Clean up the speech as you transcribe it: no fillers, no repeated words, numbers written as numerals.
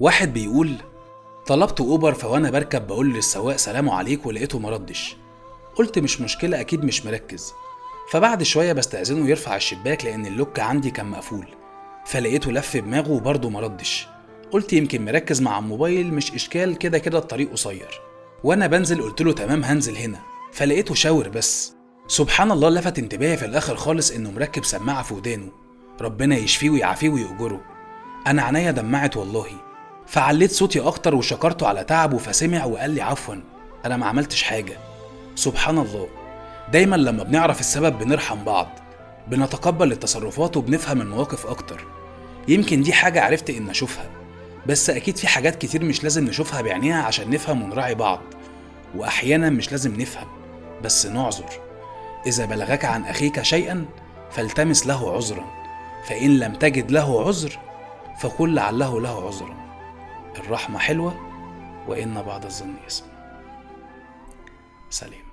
واحد بيقول طلبت أوبر، فوانا بركب بقول للسواق سلام عليك ولقيته مردش. قلت مش مشكلة، أكيد مش مركز. فبعد شوية بستأذنه يرفع الشباك لأن اللوك عندي كان مقفول، فلقيته لف دماغه وبرضه مردش. قلت يمكن مركز مع الموبايل، مش إشكال، كده كده الطريق قصير. وأنا بنزل قلت له تمام هنزل هنا، فلقيته شاور بس. سبحان الله، لفت انتباهي في الآخر خالص إنه مركب سماعة في ودانه. ربنا يشفيه ويعافيه ويؤجره. أنا عينيا دمعت والله، فعليت صوتي أكتر وشكرته على تعبه، فسمع وقال لي عفوا أنا ما عملتش حاجة. سبحان الله، دايما لما بنعرف السبب بنرحم بعض، بنتقبل التصرفات وبنفهم المواقف أكتر. يمكن دي حاجة عرفت إن أشوفها، بس أكيد في حاجات كتير مش لازم نشوفها بعينيها عشان نفهم ونراعي بعض. وأحيانا مش لازم نفهم بس نعذر. إذا بلغك عن أخيك شيئا فالتمس له عذرا، فإن لم تجد له عذر فقل لعله له عذرا. الرحمة حلوة، وإن بعض الظن اسم. سلام.